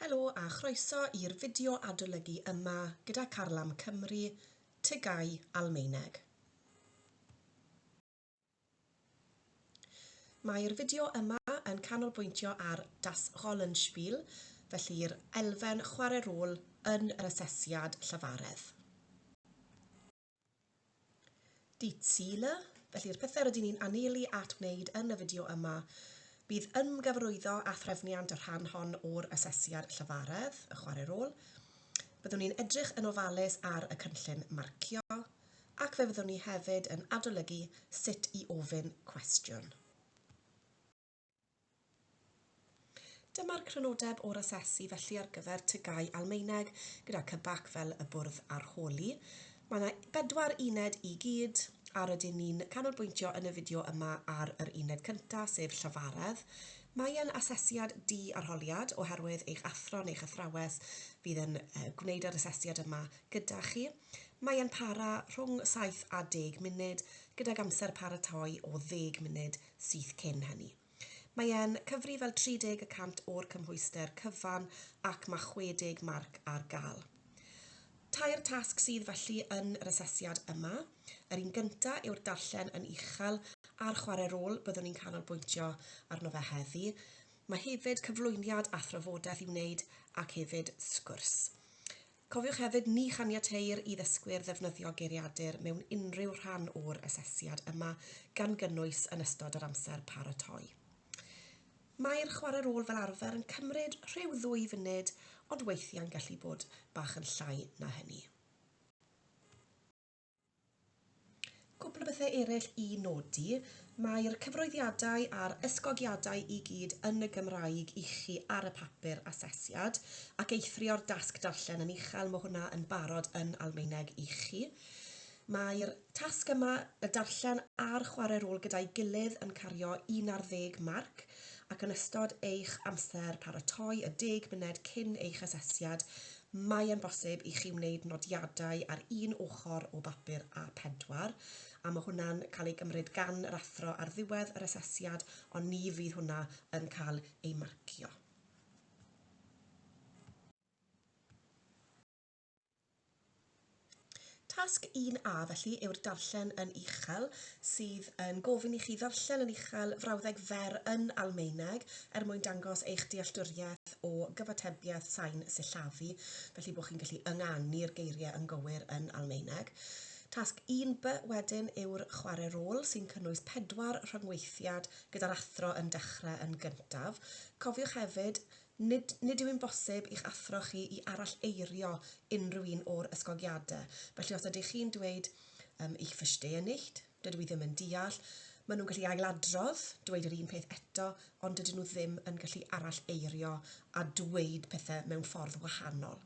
Helo a chroeso i'r fideo adolygu yma gyda Carlam Cymru, TGAU Almaeneg. Mae'r fideo yma yn canolbwyntio ar Das Rollenspiel, felly'r elfen chwarae rôl yn yr asesiad llafaredd. Die Ziele, felly'r pethau rydyn ni'n anelu at wneud yn y fideo yma, bydd ymgyfarwyddo a threfniant y rhan hon o'r asesiad llafaredd, y chwarae rôl. Byddwn ni'n edrych yn ofalus ar y cynllun marcio, ac fe fyddwn ni hefyd yn adolygu sut i ofyn cwestiwn. Dyma'r crynodeb o'r asesu felly ar gyfer TGAU Almaeneg gyda CYBAC fel y bwrdd arholi. Mae yna bedwar uned i gyd a rydyn ni'n canolbwyntio yn y fideo yma ar yr uned cyntaf sef llafaredd. Mae e'n asesiad di-arholiad oherwydd eich athro neu'ch athrawes fydd yn gwneud yr asesiad yma gyda chi. Mae e'n para rhwng 7 a 10 munud gydag amser paratoi o ddeg munud syth cyn hynny. Mae e'n cyfri fel 30 y cant o'r cymhwyster cyfan ac mae 60 marc ar gael. Tair tasg sydd felly yn yr asesiad yma. Yr un gyntaf yw'r darllen yn uchel a'r chwarae rôl byddwn ni'n canolbwyntio arno fe heddi. Mae hefyd cyflwyniad a thrafodaeth i wneud ac hefyd sgwrs. Cofiwch hefyd, ni chaniateir i ddysgwyr ddefnyddio geiriadur mewn unrhyw rhan o'r asesiad yma, gan gynnwys yn ystod yr amser paratoi. Mae'r chwarae rôl fel arfer yn cymryd rhyw ddwy funud, ond weithiau'n gallu bod bach yn llai na hynny. Cwpl o bethau eraill i nodi, mae'r cyfrwyddiadau a'r ysgogiadau i gyd yn y Gymraeg i chi ar y papur asesiad, ac eithrio'r dasg darllen yn uchel, mae hwnna yn barod yn Almaeneg i chi. Mae'r tasg yma, y darllen a'r chwarae rôl gyda'i gilydd yn cario 11 marc, ac yn ystod eich amser paratoi, y deg munud cyn eich asesiad, Mae e'n bosib i chi wneud nodiadau ar un ochr o bapur A4, a mae hwnna'n cael ei gymryd gan yr athro ar ddiwedd yr asesiad, ond ni fydd hwnna yn cael ei marcio. Tasg 1A felly yw'r darllen yn uchel, sydd yn gofyn i chi ddarllen yn uchel frawddeg fer yn Almaeneg er mwyn dangos eich dealltwriaeth o gyfatebiaeth sain sillafu, felly bod chi'n gallu ynganu'r geiriau yn gywir yn Almaeneg. Tasg 1B wedyn yw'r chwarae rôl sy'n cynnwys pedwar rhyngweithiad gyda'r athro yn dechrau yn gyntaf. Cofiwch hefyd, Nid, nid yw'n bosib i'ch athro chi i arall-eirio unrhyw un o'r ysgogiadau. Felly os ydych chi'n dweud um, ich verstehe nicht, dydw i ddim yn deall, maen nhw'n gallu ailadrodd, dweud yr un peth eto, ond dydyn nhw ddim yn gallu arall-eirio a dweud pethau mewn ffordd wahanol.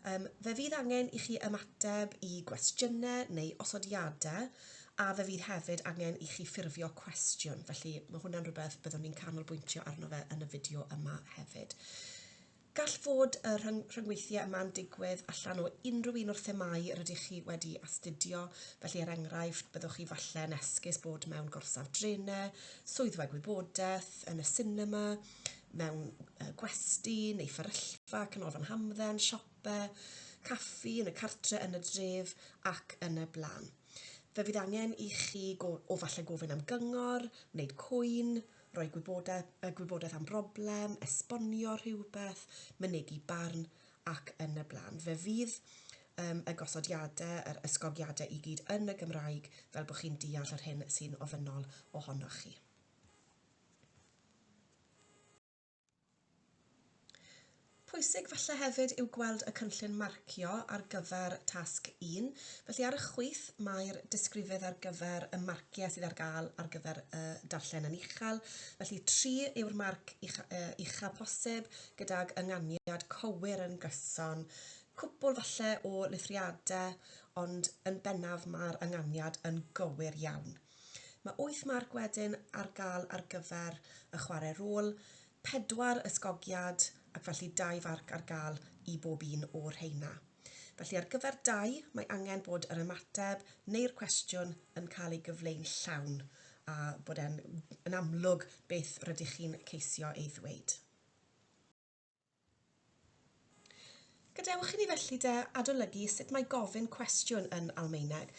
Um, fe fydd angen i chi ymateb i gwestiynau neu osodiadau a fe fydd hefyd angen i chi ffurfio cwestiwn. Felly mae hwnna'n rhywbeth byddwn ni'n canolbwyntio arno fe yn y fideo yma hefyd. Gall fod y rhyng rhyngweithiau yma'n digwydd allan o unrhyw un o'r themâu rydych chi wedi astudio, felly er enghraifft byddwch chi falle yn esgus bod mewn gorsaf drenau, swyddfa gwybodaeth, yn y sinema, mewn gwesty neu fferyllfa, canolfan hamdden, siope, caffi, yn y cartre, yn y dref ac yn y blaen. Fe fydd angen i chi go, o falle gofyn am gyngor, wneud cwyn, rhoi gwybodaeth, gwybodaeth am broblem, esbonio rhywbeth, mynegi barn ac yn y blaen. Fe fydd um, y gosodiadau, yr ysgogiadau i gyd yn y Gymraeg fel bod chi'n deall yr hyn sy'n ofynnol ohonoch chi. Pwysig falle hefyd yw gweld y cynllun marcio ar gyfer tasg 1. Felly ar y chwith mae'r disgrifydd ar gyfer y marciau sydd ar gael ar gyfer y darllen yn uchel. Felly 3 yw'r marc ucha, ucha posib gydag ynganiad cywir yn gyson. Cwpwl falle o lithriadau, ond yn bennaf mae'r ynganiad yn gywir iawn. Mae wyth marc wedyn ar gael ar gyfer y chwarae rôl, pedwar ysgogiad ac felly dau farc ar gael i bob un o'r rheina. Felly ar gyfer dau, mae angen bod yr ymateb neu'r cwestiwn yn cael ei gyfleu'n llawn a bod e'n yn amlwg beth rydych chi'n ceisio ei ddweud. Gadewch i ni felly de adolygu sut mae gofyn cwestiwn yn Almaeneg.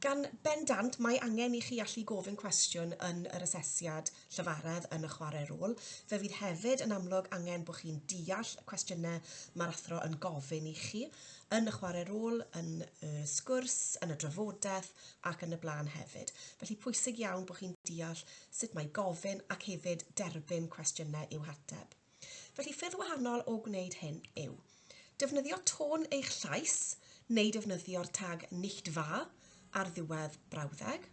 Gan bendant mae angen i chi allu gofyn cwestiwn yn yr asesiad llyfaredd yn y chwarae rôl. Fe fydd hefyd yn amlwg angen bod chi'n deall y cwestiynau mae'r athro yn gofyn i chi yn y chwarae rôl, yn y sgwrs, yn y drafodaeth ac yn y blaen hefyd. Felly pwysig iawn bod chi'n deall sut mae gofyn ac hefyd derbyn cwestiynau i'w hateb. Felly ffyrdd wahanol o gwneud hyn yw defnyddio tôn eich llais neu defnyddio'r tag nicht wahr ar ddiwedd brawddeg,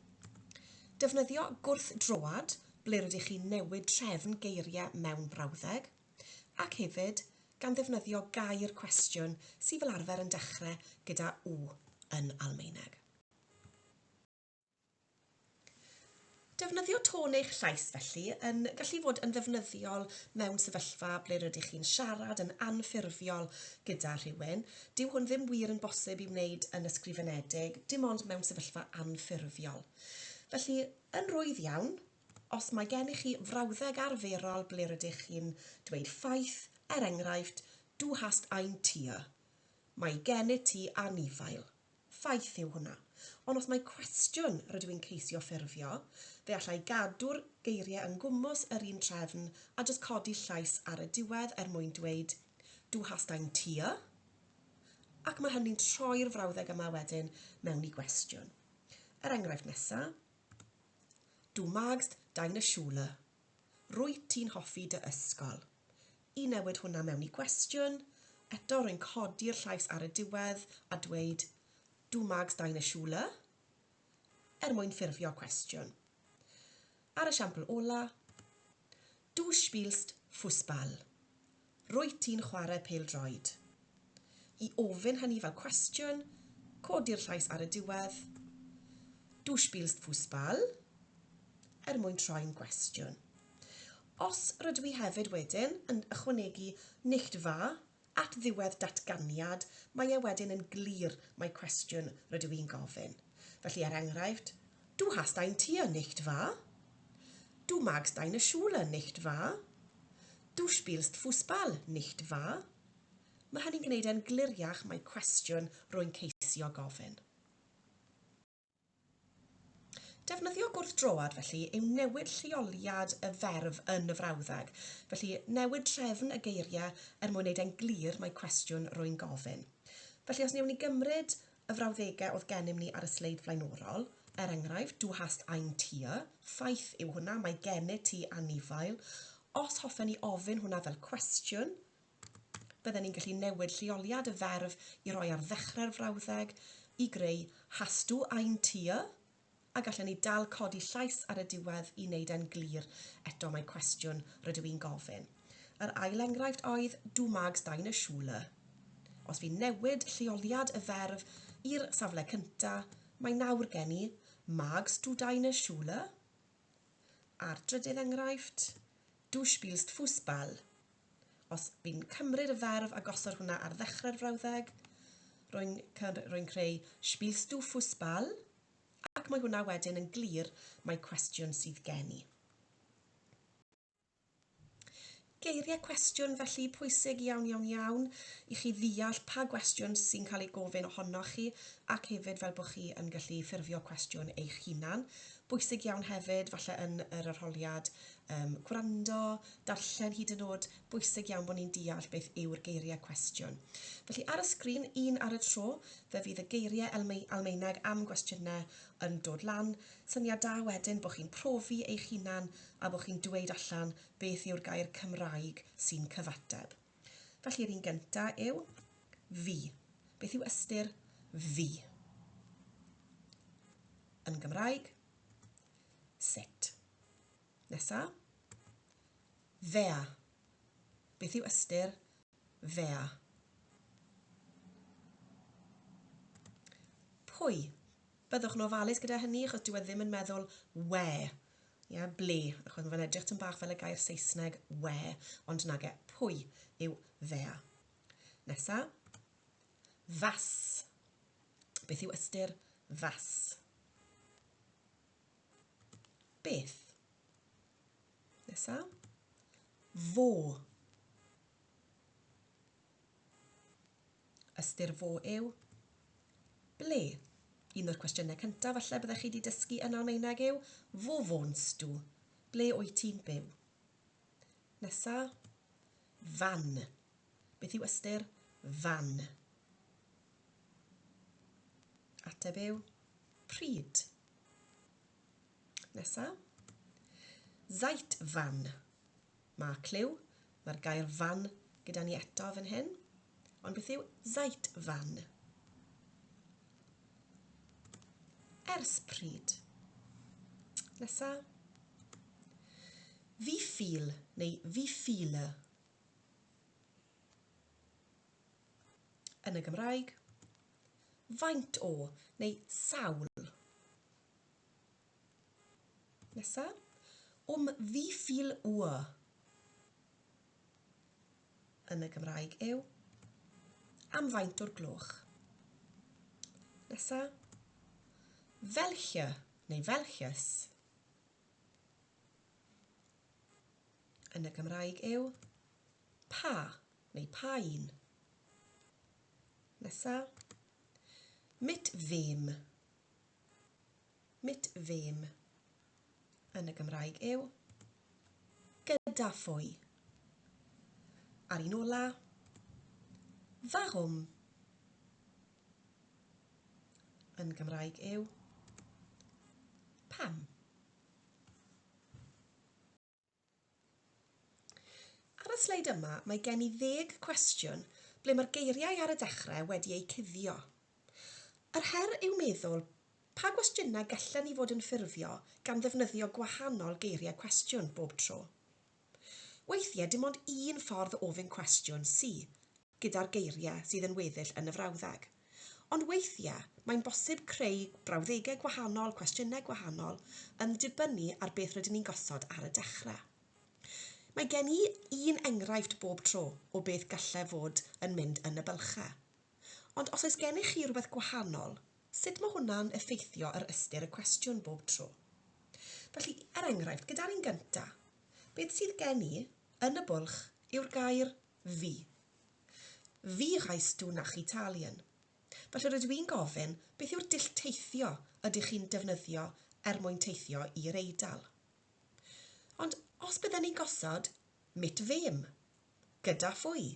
defnyddio gwrthdroad ble rydych chi'n newid trefn geiriau mewn brawddeg, ac hefyd gan ddefnyddio gair cwestiwn sydd fel arfer yn dechrau gyda w yn Almaeneg. Defnyddio tôn eich llais, felly, yn gallu fod yn ddefnyddiol mewn sefyllfa ble rydych chi'n siarad yn anffurfiol gyda rhywun. Dyw hwn ddim wir yn bosib i wneud yn ysgrifenedig, dim ond mewn sefyllfa anffurfiol. Felly, yn rwydd iawn, os mae gennych chi frawddeg arferol ble rydych chi'n dweud ffaith, er enghraifft, Du hast ein Tier. Mae gennyt ti anifail. Ffaith yw hwnna. Ond os mai cwestiwn rydw i'n ceisio ffurfio, fe alla i gadw'r geiriau yn gwmws yr un trefn a jyst codi llais ar y diwedd er mwyn dweud Du hast ein Tier? Ac mae hynny'n troi'r frawddeg yma wedyn mewn i gwestiwn. Er enghraifft nesa, Du magst deine Schule. Rwyt ti'n hoffi dy ysgol. I newid hwnna mewn i gwestiwn, eto rwy'n codi'r llais ar y diwedd a dweud Du magst deine Schule? er mwyn ffurfio cwestiwn. A'r esiampl ola, Du spielst Fußball. Rwyt ti'n chwarae pêl-droed. I ofyn hynny fel cwestiwn, codi'r llais ar y diwedd, Du spielst Fußball? er mwyn troi'n gwestiwn. Os rydw i hefyd wedyn yn ychwanegu nicht wahr at ddiwedd datganiad, mae e wedyn yn glir mai cwestiwn rydw i'n gofyn. Felly, er enghraifft, Du hast ein Tier, nicht wahr? Du magst deine Schule, nicht wahr? Du spielst Fußball, nicht wahr? Mae hynny'n gwneud e'n gliriach mai cwestiwn rwy'n ceisio gofyn. Defnyddio gwrthdroad, felly, yw newid lleoliad y ferf yn y frawddeg. Felly, newid trefn y geiriau er mwyn wneud e'n glir mai cwestiwn rwy'n gofyn. Felly, os wnewn ni gymryd y frawddegau oedd gennym ni ar y sleid flaenorol, er enghraifft, Du hast ein Tier, ffaith yw hwnna, mae gennyt ti anifail. Os hoffen ni ofyn hwnna fel cwestiwn, bydden ni'n gallu newid lleoliad y ferf i roi ar ddechrau'r frawddeg i greu Hast du ein Tier? A gallen ni dal codi llais ar y diwedd i wneud e'n glir eto mai cwestiwn rydw i'n gofyn. Yr ail enghraifft oedd Du magst deine Schule. Os fi'n newid lleoliad y ferf i'r safle cynta, mae nawr gen i Magst du deine Schule? A'r drydydd enghraifft, Du spielst Fußball. Os fi'n cymryd y ferf a gosod hwnna ar ddechrau'r frawddeg, rwy'n rwy creu Spielst du Fußball? Ac mae hwnna wedyn yn glir mai cwestiwn sydd gen i. Geiriau cwestiwn felly pwysig iawn iawn iawn i chi ddeall pa gwestiwn sy'n cael ei gofyn ohonoch chi ac hefyd fel bod chi yn gallu ffurfio cwestiwn eich hunan. Bwysig iawn hefyd falle yn yr arholiad um, gwrando, darllen hyd yn oed, bwysig iawn bod ni'n deall beth yw'r geiriau cwestiwn. Felly ar y sgrin, un ar y tro, fe fydd y geiriau Almaeneg am gwestiynau yn dod lan. Syniad da wedyn bod chi'n profi eich hunan a bod chi'n dweud allan beth yw'r gair Cymraeg sy'n cyfateb. Felly yr un gynta yw fi. Beth yw ystyr fi? Yn Gymraeg, sut. Nesa, fea. Beth yw ystyr fea? Pwy? Byddwch yn ofalus gyda hynny achos dyw e ddim yn meddwl we, yeah, ble, achos mae fe'n edrych tyn bach fel y gair Saesneg we, ond nage, pwy yw fea. Nesa, was. Beth yw ystyr was? Beth? Nesa. Fo. Ystyr wo yw ble. Un o'r cwestiynau cyntaf falle byddech chi wedi dysgu yn Almaeneg yw Wo wohnst du? Ble wyt ti'n byw? Nesa, wann. Beth yw ystyr wann? Ateb yw pryd. Nesa, seit wann. Mae cliw, mae'r gair wann gyda ni eto fan hyn. Ond beth yw seit wann? Ers pryd? Nesa. Wie viel neu wie viele? Yn y Gymraeg, faint o neu sawl. Nesa. Um wie viel Uhr? Yn y Gymraeg yw am faint o'r gloch. Nesa. Welche neu welches? Yn y Gymraeg yw pa neu pa un. Nesa. Mit wem? Mit wem? Yn y Gymraeg yw gyda phwy. A'r un ola, warum? Yn Gymraeg yw pam. Ar y sleid yma, mae gen i ddeg cwestiwn ble mae'r geiriau ar y dechrau wedi eu cuddio. Yr her yw meddwl pa gwestiynau gallen ni fod yn ffurfio gan ddefnyddio gwahanol geiriau cwestiwn bob tro. Weithiau dim ond un ffordd o ofyn cwestiwn sy gyda'r geiriau sydd yn weddill yn y frawddeg. Ond weithiau, mae'n bosib creu brawddegau gwahanol, cwestiynau gwahanol, yn dibynnu ar beth rydyn ni'n gosod ar y dechrau. Mae gen i un enghraifft bob tro o beth gallai fod yn mynd yn y bylchau. Ond os oes gennych chi rhywbeth gwahanol, sut mae hwnna'n effeithio ar ystyr y cwestiwn bob tro? Felly, er enghraifft, gyda'r un gyntaf, beth sydd gen i yn y bwlch yw'r gair Wie. Wie reist du nach Italien? Felly rydw i'n gofyn, beth yw'r dull teithio ydych chi'n defnyddio er mwyn teithio i'r Eidal? Ond os bydden ni'n gosod mit wem? Gyda phwy?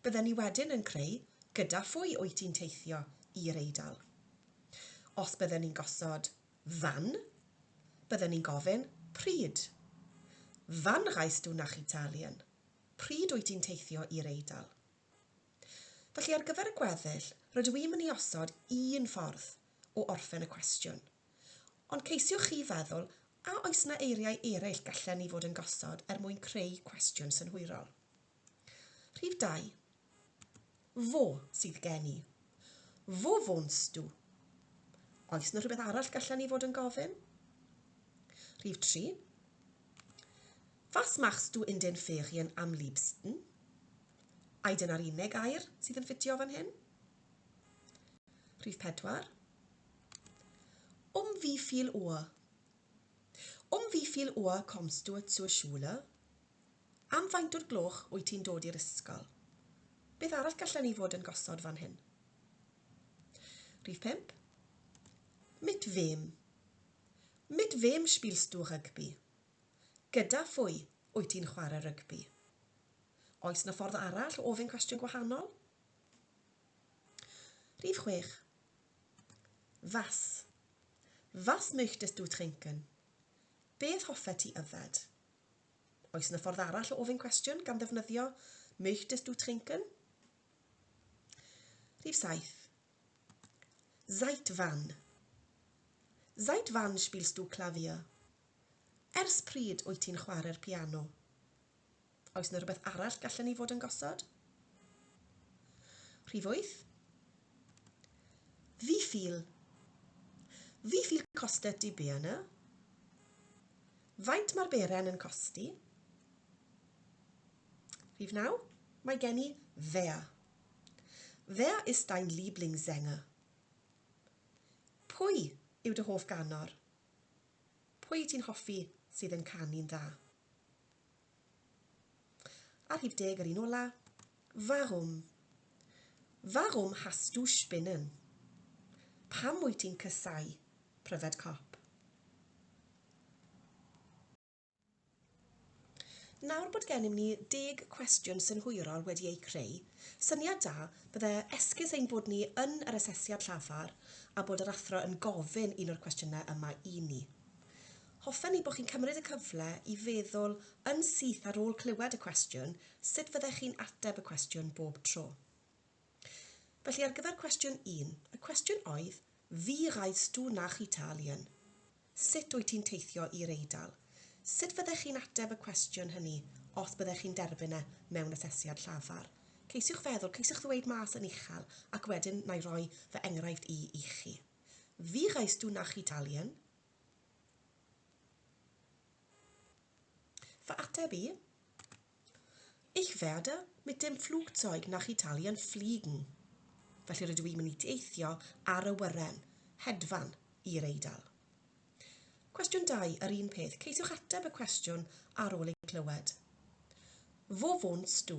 Bydden ni wedyn yn creu gyda phwy wyt ti'n teithio i'r Eidal? Os bydden ni'n gosod wann? Bydden ni'n gofyn pryd? Wann reist du nach Italien? Pryd wyt ti'n teithio i'r Eidal? Felly ar gyfer y gweddill, rydw i'n mynd i osod un ffordd o orffen y cwestiwn. Ond ceisiwch chi feddwl a oes 'na eiriau eraill gallen ni fod yn gosod er mwyn creu cwestiwn synhwyrol. Rhif 2. Wo sydd gen i? Wo wohnst du? Oes 'na rhywbeth arall gallen ni fod yn gofyn? Rhif 3. Was machst du in den Ferien am liebsten? Ai dyna'r unig air sydd yn ffitio fan hyn? Rhif 4. Um wie viel Uhr? Um wie viel Uhr kommst du zur Schule? Am faint o'r gloch wyt ti'n dod i'r ysgol? Beth arall gallen ni fod yn gosod fan hyn? Rhif 5. Mit wem? Mit wem spielst du Rugby? Gyda phwy wyt ti'n chwarae rygbi? Oes 'na ffordd arall o ofyn cwestiwn gwahanol? Rhif 6. Was? Was möchtest du trinken? Beth hoffet ti yfed? Oes yna ffordd arall o ofyn cwestiwn gan ddefnyddio möchtest du trinken? Rhif 7. Seit wann? Seit wann spielst du Klavier? Ers pryd wyt ti'n chwarae'r piano? Oes yna rhywbeth arall gallen ni fod yn gosod? Rhif 8. Wie viel? Wie viel kostet die Birne? Faint mae'r beren yn costi? Rhif 9. Mae gen i wer. Wer ist dein Lieblingssänger? Pwy yw dy hoff ganor? Pwy ti'n hoffi sydd yn canu'n dda? A rhif deg, yr un ola, warum? Warum hast du Spinnen? Pam wyt ti'n casáu pryfed cop? Nawr bod gennym ni deg cwestiwn synhwyrol wedi eu creu, syniad da bydde esgus ein bod ni yn yr asesiad llafar a bod yr athro yn gofyn un o'r cwestiynau yma i ni. Hoffen ni bod chi'n cymryd y cyfle i feddwl yn syth ar ôl clywed y cwestiwn sut fyddech chi'n ateb y cwestiwn bob tro. Felly ar gyfer cwestiwn un, y cwestiwn oedd Wie reist du nach Italien? Sut wyt ti'n teithio i'r Eidal? Sut fyddech chi'n ateb y cwestiwn hynny os byddech chi'n derbyn e mewn asesiad llafar? Ceisiwch feddwl, ceisiwch ddweud mas yn uchel ac wedyn na i roi fy enghraifft i i chi. Wie reist du nach Italien? Fy ateb i? Ich werde mit dem Flugzeug nach Italien fliegen. Felly rydw i'n mynd i deithio ar awyren, hedfan, i'r Eidal. Cwestiwn 2, yr un peth. Ceisiwch ateb y cwestiwn ar ôl ei clywed. Wo wohnst du?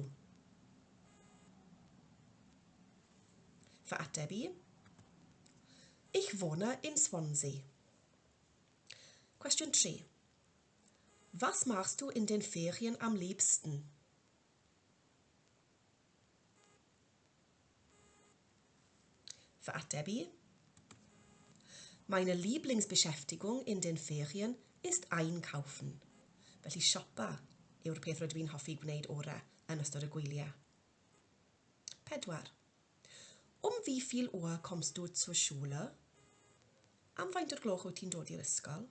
Fy ateb i? Ich wohne in Swansea. Cwestiwn 3. Was machst du in den Ferien am liebsten? Fy ateb i? Meine Lieblingsbeschäftigung in den Ferien ist einkaufen. Felly siopa yw'r peth rydw i'n hoffi gwneud orau yn ystod y gwyliau. 4. Um wie viel Uhr kommst du zur Schule? Am faint o'r gloch wyt ti'n dod i'r ysgol?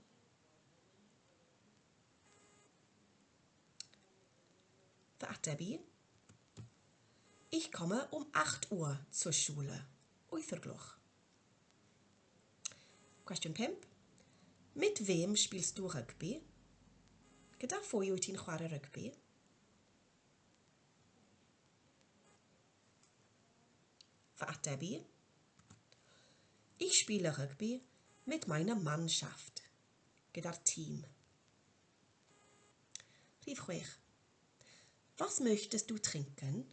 Fy ateb i? Ich komme um 8 Uhr zur Schule. 8 o'r gloch. Cwestiwn 5. Mit wem spielst du Rugby? Gyda phwy wyt ti'n chwarae rygbi? Fy ateb i? Ich spiele Rugby mit meiner Mannschaft. Gyda'r tîm. Rhif 6. Was möchtest du trinken?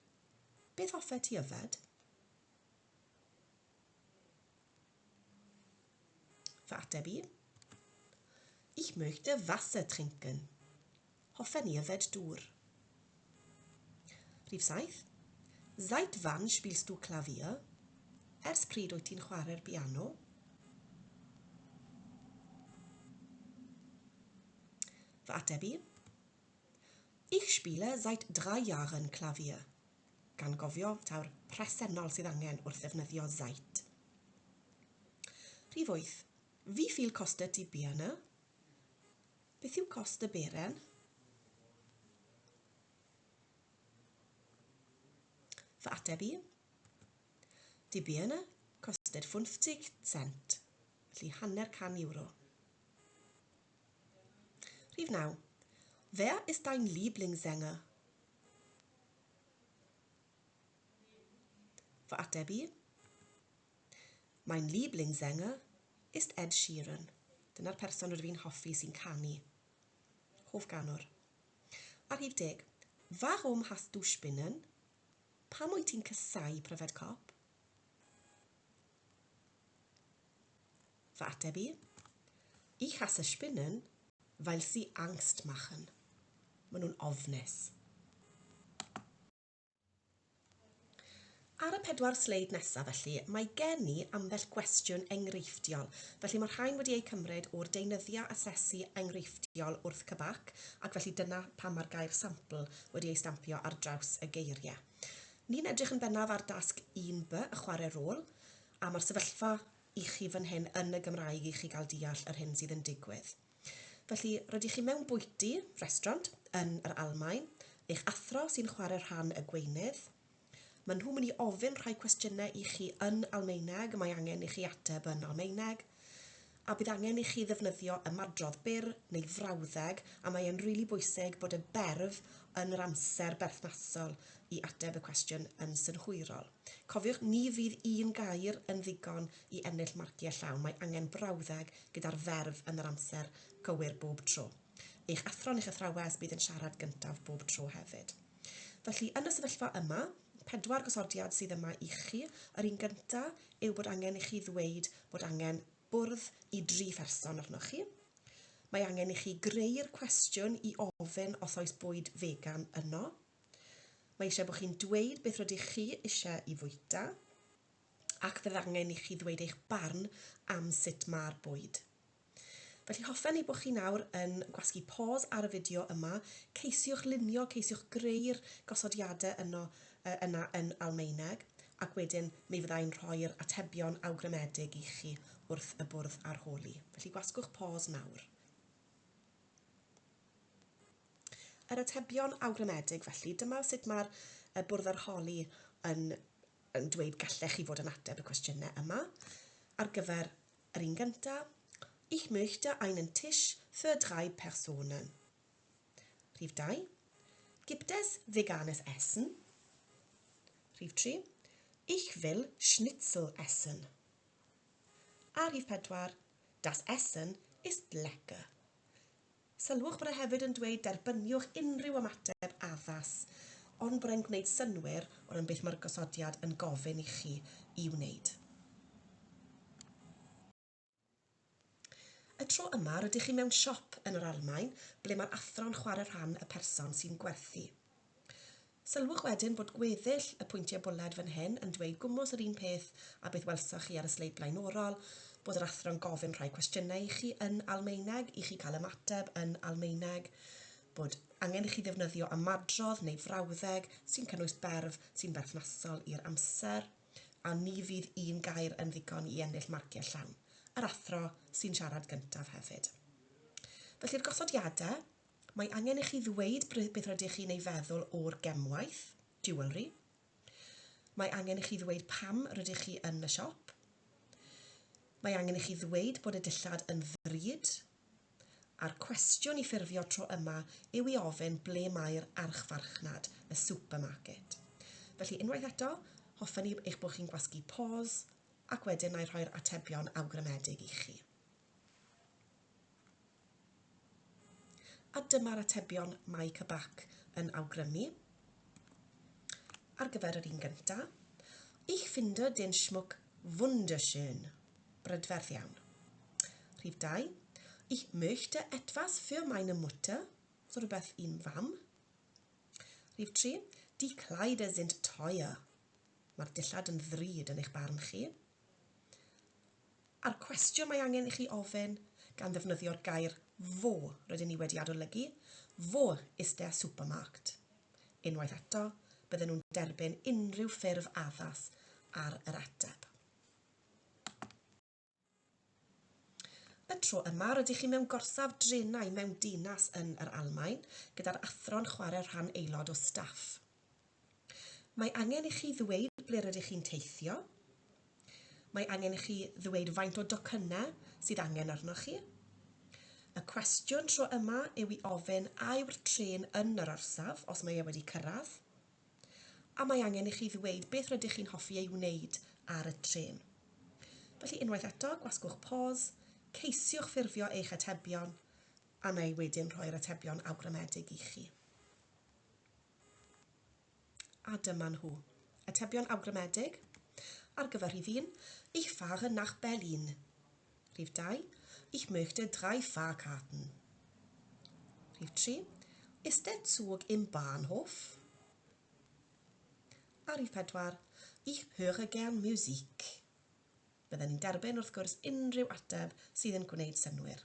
Beth hoffet ti yfed? Fy ateb i? Ich möchte Wasser trinken. Hoffen i yfed dŵr. Rhif 7. Seit wann spielst du Klavier? Ers pryd wyt ti'n chwarae'r piano? Fy ateb i? Ich spiele seit drei Jahren Klavier. Gan gofio taw'r presennol sydd angen wrth ddefnyddio seit. Rhif 8. Wie viel kostet die Birne? Beth yw cost y beren? Fy ateb i? Die Birne kostet 50 Cent, felly hanner can euro. Rhif 9. Wer ist dein Lieblingssänger? Fy ateb i? Mein Lieblingssänger ist Ed Sheeran. Dyna'r person rydw i'n hoffi sy'n canu. Hoff ganwr. A rhif 10. Warum hast du Spinnen? Pam wyt ti'n casáu pryfed cop? Fy ateb i? Ich hasse Spinnen, weil sie Angst machen. Maen nhw'n ofnus. Ar y pedwar sleid nesaf felly, mae gen i ambell gwestiwn enghreifftiol. Felly mae'r rhain wedi eu cymryd o'r deunyddiau asesu enghreifftiol wrth CBAC, ac felly dyna pam mae'r gair sampl wedi ei stampio ar draws y geiriau. Ni'n edrych yn bennaf ar dasg 1B, y chwarae rôl, a mae'r sefyllfa i chi fan hyn yn y Gymraeg i chi gael deall yr hyn sydd yn digwydd. Felly, rydych chi mewn bwyty, restaurant, yn yr Almaen, eich athro sy'n chwarae rhan y gweinydd. Maen nhw'n mynd i ofyn rhai cwestiynau i chi yn Almaeneg, mae angen i chi ateb yn Almaeneg, a bydd angen i chi ddefnyddio ymadrodd byr neu frawddeg, a mae e'n rili bwysig bod y berf yn yr amser berthnasol i ateb y cwestiwn yn synhwyrol. Cofiwch, ni fydd un gair yn ddigon i ennill marciau llawn, mae angen brawddeg gyda'r ferf yn yr amser gywir bob tro. Eich athro neu'ch athrawes bydd yn siarad gyntaf bob tro hefyd. Felly, yn y sefyllfa yma, Pedwar gosodiad sydd yma i chi. Yr un gyntaf yw bod angen i chi ddweud bod angen bwrdd i dri pherson arnoch chi. Mae angen i chi greu'r cwestiwn i ofyn os oes bwyd fegan yno. Mae eisiau bod chi'n dweud beth rydych chi eisiau i fwyta ac fydd angen i chi ddweud eich barn am sut mae'r bwyd. Felly hoffen ni bod chi nawr yn gwasgu pause ar y fideo yma, ceisiwch lunio, ceisiwch greu'r gosodiadau yno, yna yn Almaeneg, ac wedyn mi fyddai'n rhoi'r atebion awgrymedig i chi wrth y bwrdd arholi. Felly gwasgwch pause nawr. Yr atebion awgrymedig felly, dyma sut mae'r bwrdd arholi yn, yn dweud gallech chi fod yn ateb y cwestiynau yma. Ar gyfer Yr un gynta, Ich möchte einen Tisch für drei Personen. Rhif 2, Gibt es veganes Essen? Rhif 3, Ich will Schnitzel essen. A rhif 4, Das Essen ist lecker. Sylwch bod e hefyd yn dweud derbyniwch unrhyw ymateb addas, ond bod e'n gwneud synnwyr o ran beth mae'r gosodiad yn gofyn i chi i wneud. Y tro yma, rydych chi mewn siop yn yr Almaen ble mae'r athro'n chwarae rhan y person sy'n gwerthu. Sylwch wedyn bod gweddill y pwyntiau bwled fan hyn yn dweud gwmws yr un peth â beth welsoch chi ar y sleid blaenorol, bod yr athro'n gofyn rhai cwestiynau i chi yn Almaeneg, i chi cael ymateb yn Almaeneg, bod angen i chi ddefnyddio ymadrodd neu frawddeg sy'n cynnwys berf sy'n berthnasol i'r amser, a ni fydd un gair yn ddigon i ennill marciau llawn. Yr athro sy'n siarad gyntaf hefyd. Felly'r gosodiadau, Mae angen i chi ddweud beth rydych chi'n ei feddwl o'r gemwaith, jewellery. Mae angen i chi ddweud pam rydych chi yn y siop. Mae angen i chi ddweud bod y dillad yn ddrud. A'r cwestiwn i ffurfio tro yma yw i ofyn ble mae'r archfarchnad, y supermarket. Felly unwaith eto, hoffen i eich bod chi'n gwasgu pause ac wedyn na i rhoi'r atebion awgrymedig i chi. A dyma'r atebion mae Kabak yn awgrymu ar gyfer yr un gyntaf. Ich finde den Schmuck wunderschön. Brydferth iawn. Rhif 2. Ich möchte etwas für meine Mutter. So rhywbeth i'n fam. Rhif 3. Die Kleider sind teuer. Mae'r dillad yn ddrud yn eich barn chi. A'r cwestiwn mae angen i chi ofyn, gan ddefnyddio'r gair wo rydyn ni wedi adolygu, Wo ist der Supermarkt? Unwaith eto, bydden nhw'n derbyn unrhyw ffurf addas ar yr ateb. Y tro yma, rydych chi mewn gorsaf drenau mewn dinas yn yr Almaen, gyda'r athro'n chwarae rhan aelod o staff. Mae angen i chi ddweud ble rydych chi'n teithio. Mae angen i chi ddweud faint o docynnau sydd angen arnoch chi. Y cwestiwn tro yma yw i ofyn a yw'r trên yn yr orsaf, os mae e wedi cyrraedd. A mae angen i chi ddweud beth rydych chi'n hoffi ei wneud ar y trên. Felly unwaith eto, gwasgwch pause, ceisiwch ffurfio eich atebion, a na i wedyn rhoi'r atebion awgrymedig i chi. A dyma nhw. Atebion awgrymedig ar gyfer rhif 1, Ich fahre nach Berlin. Rhif 2, Ich möchte drei Fahrkarten. Rhif 3, Ist der Zug im Bahnhof? A rhif 4, Ich höre gern Musik. Bydden ni'n derbyn wrth gwrs unrhyw ateb sydd yn gwneud synnwyr.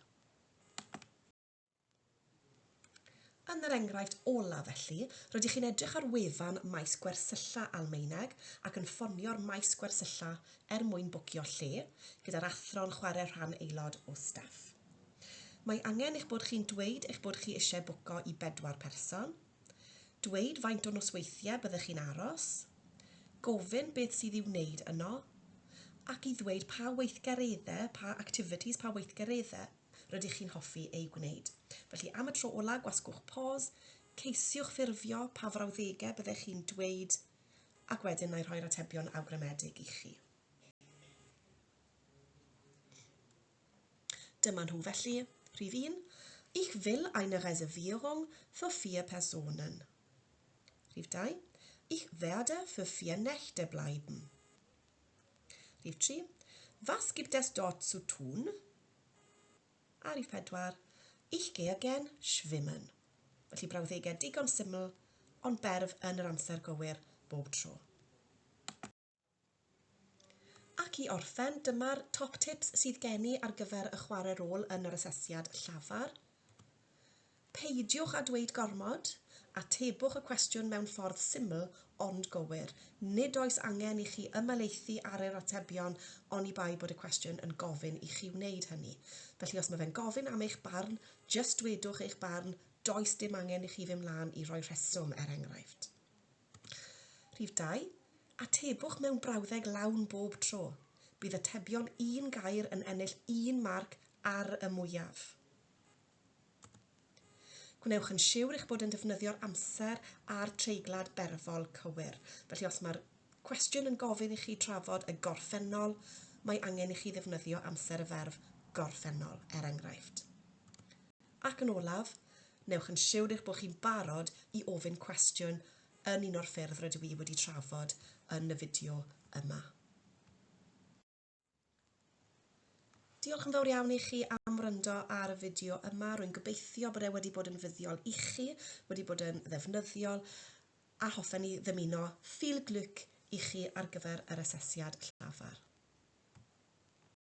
Yn yr enghraifft olaf felly, rydych chi'n edrych ar wefan maes gwersylla Almaeneg ac yn ffonio'r maes gwersylla er mwyn bwcio lle, gyda'r athro'n chwarae rhan aelod o staff. Mae angen eich bod chi'n dweud eich bod chi eisiau bwco i bedwar person, dweud faint o nosweithiau byddech chi'n aros, gofyn beth sydd i'w wneud yno, ac i ddweud pa weithgareddau, pa activities, pa weithgareddau rydych chi'n hoffi eu gwneud. Felly am y tro ola, gwasgwch pause, ceisiwch ffurfio pa frawddegau byddech chi'n dweud, ac wedyn na i rhoi'r atebion awgrymedig i chi. Dyma nhw felly, rhif 1, Ich will eine Reservierung für vier Personen. Rhif 2, Ich werde für vier Nächte bleiben. Rhif 3. Was gibt es dort zu tun? A rhif 4. Ich gehe gern schwimmen. Felly brawddegau digon syml, ond berf yn yr amser gywir bob tro. Ac i orffen, dyma'r top tips sydd gen i ar gyfer y chwarae rôl yn yr asesiad llafar. Peidiwch â dweud gormod, atebwch y cwestiwn mewn ffordd syml ond gywir. Nid oes angen i chi ymhelaethu ar yr atebion oni bai bod y cwestiwn yn gofyn i chi wneud hynny. Felly os mae fe'n gofyn am eich barn, jyst dwedwch eich barn, does dim angen i chi fynd mlaen i roi rheswm, er enghraifft. Rhif 2, Atebwch mewn brawddeg lawn bob tro. Bydd atebion un gair yn ennill un marc ar y mwyaf. Gwnewch yn siwr eich bod yn defnyddio'r amser a'r treiglad berfol cywir. Felly os mae'r cwestiwn yn gofyn i chi trafod y gorffennol, mae angen i chi ddefnyddio amser y ferf gorffennol, er enghraifft. Ac yn olaf, newch yn siwr eich bod chi'n barod i ofyn cwestiwn yn un o'r ffyrdd rydw i wedi trafod yn y fideo yma. Diolch yn fawr iawn i chi am wrando ar y fideo yma. Rwy'n gobeithio bod e wedi bod yn fuddiol i chi, wedi bod yn ddefnyddiol, a hoffen i ddymuno viel Glück i chi ar gyfer yr asesiad llafar.